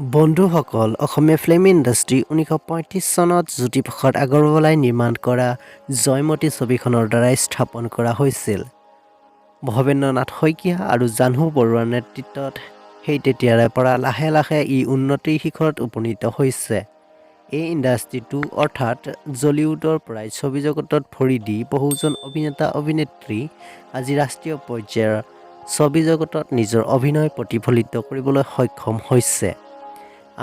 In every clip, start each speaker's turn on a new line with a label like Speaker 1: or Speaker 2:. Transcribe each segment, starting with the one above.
Speaker 1: বন্ধুসকল, অসমীয়া film industry 1935 চনত জ্যোতিপ্ৰসাদ আগৰৱালাই নিৰ্মাণ কৰা জয়মতী ছবিখনৰ দ্বাৰাই স্থাপন কৰা হৈছিল। ভৱেন্দ্ৰনাথ শইকীয়া আৰু জাহ্নু বৰুৱাৰ নেতৃত্বত সেই তেতিয়াৰে পৰা লাহে লাহে ই উন্নতিৰ শিখৰত উপনীত হৈছে। এই ইণ্ডাষ্ট্ৰিটো অৰ্থাৎ জলিউডৰ পৰাই ছবি জগতত ভৰি দি বহুজন অভিনেতা অভিনেত্ৰী আজি ৰাষ্ট্ৰীয় পৰ্যায়ৰ ছবি জগতত নিজৰ অভিনয় প্ৰতিফলিত কৰিবলৈ সক্ষম হৈছে।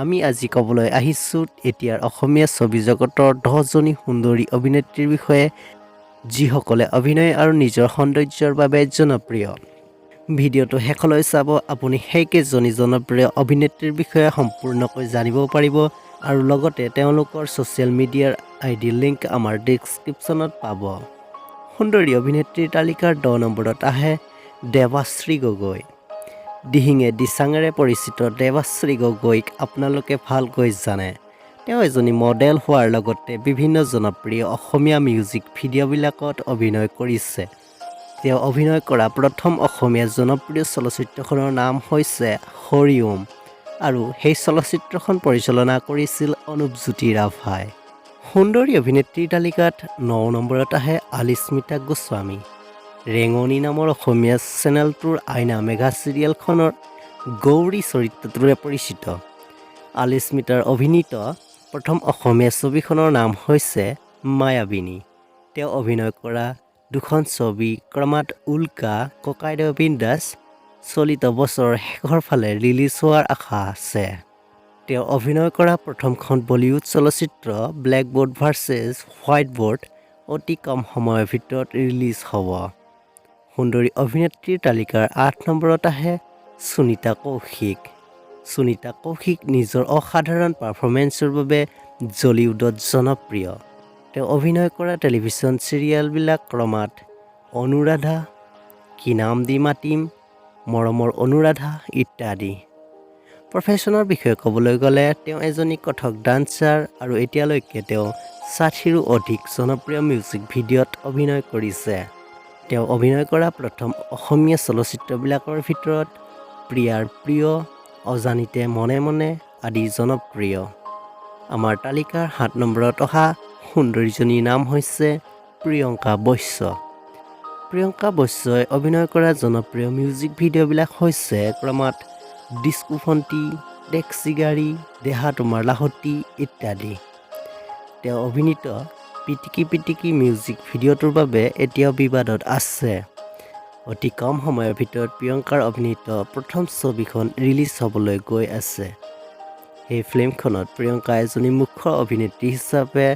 Speaker 1: আমি আজি ক'বলৈ আহিছোঁ এতিয়াৰ অসমীয়া ছবি জগতৰ 10জনী সুন্দৰী অভিনেত্ৰীৰ বিষয়ে, যিসকলে অভিনয় আৰু নিজৰ সৌন্দৰ্যৰ বাবে জনপ্ৰিয়। ভিডিঅ'টো শেষলৈ চাব, আপুনি সেইকেইজনী জনপ্ৰিয় অভিনেত্ৰীৰ বিষয়ে সম্পূৰ্ণকৈ জানিব পাৰিব আৰু লগতে তেওঁলোকৰ ছ'চিয়েল মিডিয়াৰ আই ডি লিংক আমাৰ ডিছক্ৰিপশ্যনত পাব। সুন্দৰী অভিনেত্ৰীৰ তালিকাৰ 10 নম্বৰত আহে দেৱাশ্ৰী গগৈ। দিহিঙে দিচাঙেৰে পৰিচিত দেৱাশ্ৰী গগৈক আপোনালোকে ভালকৈ জানে। তেওঁ এজনী মডেল হোৱাৰ লগতে বিভিন্ন জনপ্ৰিয় অসমীয়া মিউজিক ভিডিঅ'বিলাকত অভিনয় কৰিছে। তেওঁ অভিনয় কৰা প্ৰথম অসমীয়া জনপ্ৰিয় চলচ্চিত্ৰখনৰ নাম হৈছে হৰি ওম আৰু সেই চলচ্চিত্ৰখন পৰিচালনা কৰিছিল অনুপজ্যোতি ৰাভাই। সুন্দৰী অভিনেত্ৰীৰ তালিকাত ন নম্বৰত আহে আলিস্মিতা গোস্বামী। ৰেঙনি নামৰ অসমীয়া চেনেলটোৰ আইনা মেগা চিৰিয়েলখনৰ গৌৰী চৰিত্ৰটোৰে পৰিচিত। আলিস্মিতাৰ অভিনীত প্ৰথম অসমীয়া ছবিখনৰ নাম হৈছে মায়াবিনী। তেওঁ অভিনয় কৰা দুখন ছবি ক্ৰমাৎ উল্কা, ককাইদেউ বিন্দাছ চলিত বছৰৰ শেষৰ ফালে ৰিলিজ হোৱাৰ আশা আছে। তেওঁ অভিনয় কৰা প্ৰথমখন বলীউড চলচ্চিত্ৰ ব্লেকবোৰ্ড ভাৰ্চেছ হোৱাইটবোৰ্ড অতি কম সময়ৰ ভিতৰত ৰিলিজ হ'ব। সুন্দৰী অভিনেত্ৰীৰ তালিকাৰ 8 নম্বৰত আহে সুনীতা কৌশিক। সুনীতা কৌশিক নিজৰ অসাধাৰণ পাৰফৰ্মেঞ্চৰ বাবে জলিউডত জনপ্ৰিয়। তেওঁ অভিনয় কৰা টেলিভিছন চিৰিয়েলবিলাক ক্ৰমাৎ অনুৰাধা, কি নাম দি মাতিম, মৰমৰ অনুৰাধা ইত্যাদি। প্ৰফেশ্যনৰ বিষয়ে ক'বলৈ গ'লে তেওঁ এজনী কথক ডান্সাৰ আৰু এতিয়ালৈকে তেওঁ 60ৰো অধিক জনপ্ৰিয় মিউজিক ভিডিঅ'ত অভিনয় কৰিছে। তেওঁ অভিনয় কৰা প্ৰথম অসমীয়া চলচ্চিত্ৰবিলাকৰ ভিতৰত প্ৰিয়াৰ প্ৰিয়, অজানিতে মনে মনে আদি জনপ্ৰিয়। আমাৰ তালিকাৰ 7 নম্বৰত অহা সুন্দৰীজনীৰ নাম হৈছে প্ৰিয়ংকা বৈশ্য। প্ৰিয়ংকা বৈশ্যই অভিনয় কৰা জনপ্ৰিয় মিউজিক ভিডিঅ'বিলাক হৈছে ক্ৰমাৎ ডিস্কোফন্তি, টেক্সি গাড়ী, দেহা তোমাৰ লাহতি ইত্যাদি। তেওঁ অভিনীত পিটিকি পিটিকি মিউজিক ভিডিঅ'টোৰ বাবে এতিয়াও বিবাদত আছে। অতি কম সময়ৰ ভিতৰত প্ৰিয়ংকাৰ অভিনীত প্ৰথম ছবিখন ৰিলিজ হ'বলৈ গৈ আছে। সেই ফিল্মখনত প্ৰিয়ংকা এজনী মুখ্য অভিনেত্ৰী হিচাপে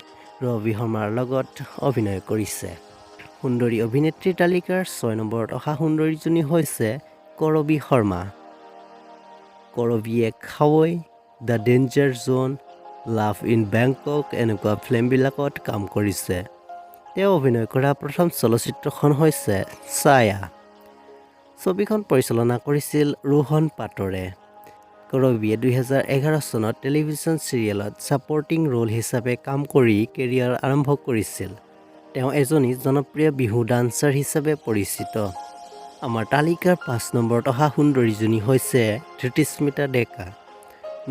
Speaker 1: ৰবি শৰ্মাৰ লগত অভিনয় কৰিছে। সুন্দৰী অভিনেত্ৰীৰ তালিকাৰ 6 নম্বৰত অহা সুন্দৰীজনী হৈছে কৰবী শৰ্মা। কৰবীয়ে খাৱৈ, the danger zone, love in Bangkok এনেকুৱা ফিল্মবিলাকত কাম কৰিছে। তেওঁ অভিনয় কৰা প্ৰথম চলচ্চিত্ৰখন হৈছে ছায়া। ছবিখন পৰিচালনা কৰিছিল ৰোহন পাটৰে। কৰবীয়ে 2011 চনত টেলিভিছন চিৰিয়েলত ছাপৰ্টিং ৰোল হিচাপে কাম কৰি কেৰিয়াৰ আৰম্ভ কৰিছিল। তেওঁ এজনী জনপ্ৰিয় বিহু ডান্সাৰ হিচাপে পৰিচিত। আমাৰ তালিকাৰ 5 নম্বৰত অহা সুন্দৰীজনী হৈছে ধৃতিস্মিতা ডেকা।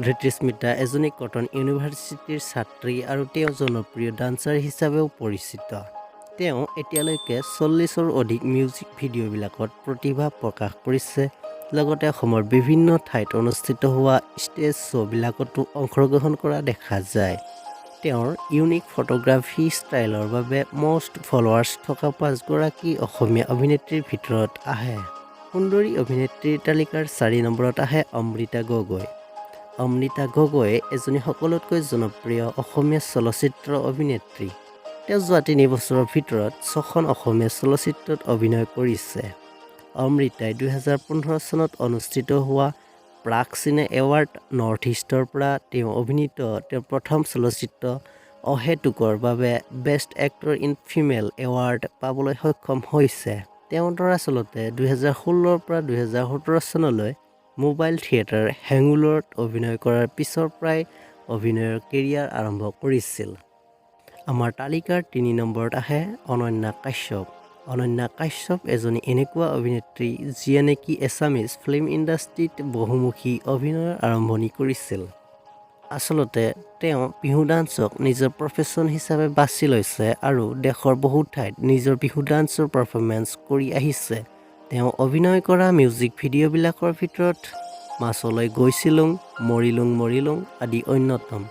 Speaker 1: ধৃতিস্মিতা এজনী কটন ইউনিভাৰ্চিটিৰ ছাত্ৰী আৰু তেওঁ জনপ্ৰিয় ডান্সাৰ হিচাপেও পৰিচিত। তেওঁ এতিয়ালৈকে 40ৰো অধিক মিউজিক ভিডিঅ'বিলাকত প্ৰতিভা প্ৰকাশ কৰিছে, লগতে অসমৰ বিভিন্ন ঠাইত অনুষ্ঠিত হোৱা ষ্টেজ শ্ব'বিলাকতো অংশগ্ৰহণ কৰা দেখা যায়। তেওঁৰ ইউনিক ফটোগ্ৰাফী ষ্টাইলৰ বাবে মষ্ট ফলোৱাৰ্ছ থকা পাঁচগৰাকী অসমীয়া অভিনেত্ৰীৰ ভিতৰত আহে। সুন্দৰী অভিনেত্ৰীৰ তালিকাৰ 4 নম্বৰত আহে অমৃতা গগৈ। অমৃতা গগৈ এজনী সকলোতকৈ জনপ্ৰিয় অসমীয়া চলচ্চিত্ৰ অভিনেত্ৰী। তেওঁ যোৱা 3 বছৰৰ ভিতৰত ছখন অসমীয়া চলচ্চিত্ৰত অভিনয় কৰিছে। অমৃতাই 2015 চনত অনুষ্ঠিত হোৱা প্ৰাগ চিনে এৱাৰ্ড নৰ্থ ইষ্টৰ পৰা তেওঁ অভিনীত তেওঁৰ প্ৰথম চলচ্চিত্ৰ অহেতুকৰ বাবে Best Actor in Female Award পাবলৈ সক্ষম হৈছে। তেওঁ দৰাচলতে 2016ৰ পৰা 2017 চনলৈ মোবাইল থিয়েটাৰ হেঙুলত অভিনয় কৰাৰ পিছৰ পৰাই অভিনয়ৰ কেৰিয়াৰ আৰম্ভ কৰিছিল। আমাৰ তালিকাৰ 3 নম্বৰত আহে অনন্যা কাশ্যপ। অনন্যা কাশ্যপ এজনী এনেকুৱা অভিনেত্ৰী, যিয়ে নেকি এছামিজ ফিল্ম ইণ্ডাষ্ট্ৰীত বহুমুখী অভিনয়ৰ আৰম্ভণি কৰিছিল। আচলতে তেওঁ বিহু ডান্সক নিজৰ প্ৰফেশ্যন হিচাপে বাছি লৈছে আৰু দেশৰ বহু ঠাইত নিজৰ বিহু ডান্সৰ পাৰফৰ্মেঞ্চ কৰি আহিছে। তেওঁ অভিনয় কৰা মিউজিক ভিডিঅ'বিলাকৰ ভিতৰত মাছলৈ গৈছিলোং, মৰিলোং মৰিলোং আদি অন্যতম।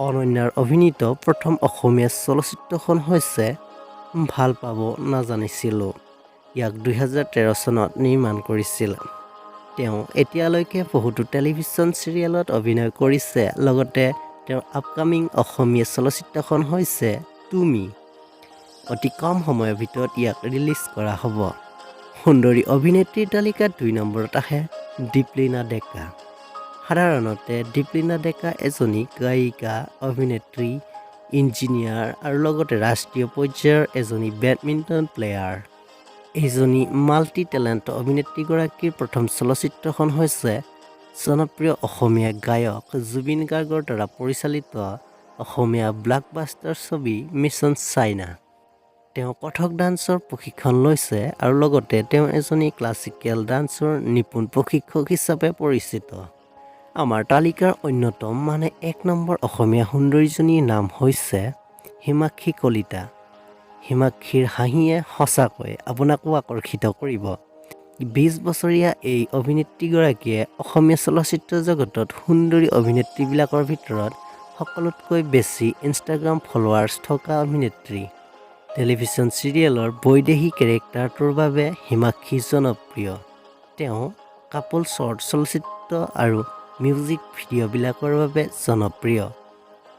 Speaker 1: অনন্যাৰ অভিনীত প্ৰথম অসমীয়া চলচ্চিত্ৰখন হৈছে ভাল পাব নাজানিছিলোঁ। ইয়াক 2013 চনত নিৰ্মাণ কৰিছিল। তেওঁ এতিয়ালৈকে বহুতো টেলিভিছন চিৰিয়েলত অভিনয় কৰিছে। লগতে তেওঁৰ আপকামিং অসমীয়া চলচ্চিত্ৰখন হৈছে তুমি। অতি কম সময়ৰ ভিতৰত ইয়াক ৰিলিজ কৰা হ'ব। সুন্দৰী অভিনেত্ৰীৰ তালিকাত 2 নম্বৰত আহে দীপলিনা ডেকা। সাধাৰণতে দীপলিনা ডেকা এজনী গায়িকা, অভিনেত্ৰী, ইঞ্জিনিয়াৰ আৰু লগতে ৰাষ্ট্ৰীয় পৰ্যায়ৰ এজনী বেডমিণ্টন প্লেয়াৰ। এইজনী মাল্টি টেলেণ্ট অভিনেত্ৰীগৰাকীৰ প্ৰথম চলচ্চিত্ৰখন হৈছে জনপ্ৰিয় অসমীয়া গায়ক জুবিন গাৰ্গৰ দ্বাৰা পৰিচালিত অসমীয়া ব্লকবাষ্টাৰ ছবি মিছন চাইনা। তেওঁ কথক ডান্সৰ প্ৰশিক্ষণ লৈছে আৰু লগতে তেওঁ এজনী ক্লাছিকেল ডান্সৰ নিপুণ প্ৰশিক্ষক হিচাপে পৰিচিত। আমাৰ তালিকাৰ অন্যতম, মানে 1 নম্বৰ অসমীয়া সুন্দৰীজনীৰ নাম হৈছে হিমাক্ষী কলিতা। হিমাক্ষীৰ হাঁহিয়ে সঁচাকৈ আপোনাকো আকৰ্ষিত কৰিব। 20 বছৰীয়া এই অভিনেত্ৰীগৰাকীয়ে অসমীয়া চলচ্চিত্ৰ জগতত সুন্দৰী অভিনেত্ৰীবিলাকৰ ভিতৰত সকলোতকৈ বেছি ইনষ্টাগ্ৰাম ফলোৱাৰ্ছ থকা অভিনেত্ৰী। টেলিভিছন চিৰিয়েলৰ বৈদেহী কেৰেক্টাৰটোৰ বাবে হিমাক্ষী জনপ্ৰিয়। তেওঁ কাপল শ্বৰ্ট চলচ্চিত্ৰ আৰু মিউজিক ভিডিঅ'বিলাকৰ বাবে জনপ্ৰিয়।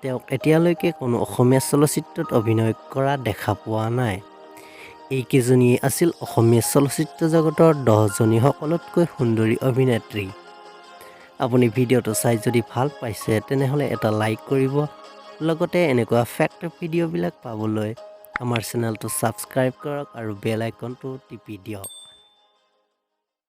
Speaker 1: তেওঁক এতিয়ালৈকে কোনো অসমীয়া চলচ্চিত্ৰত অভিনয় কৰা দেখা পোৱা নাই। এইকেইজনীয়েই আছিল অসমীয়া চলচ্চিত্ৰ জগতৰ 10জনী সকলোতকৈ সুন্দৰী অভিনেত্ৰী। আপুনি ভিডিঅ'টো চাই যদি ভাল পাইছে, তেনেহ'লে এটা লাইক কৰিব। লগতে এনেকুৱা ফেক্ট ভিডিঅ'বিলাক পাবলৈ আমাৰ চেনেলটো ছাবস্ক্ৰাইব কৰক আৰু বেল আইকনটো টিপি দিয়ক।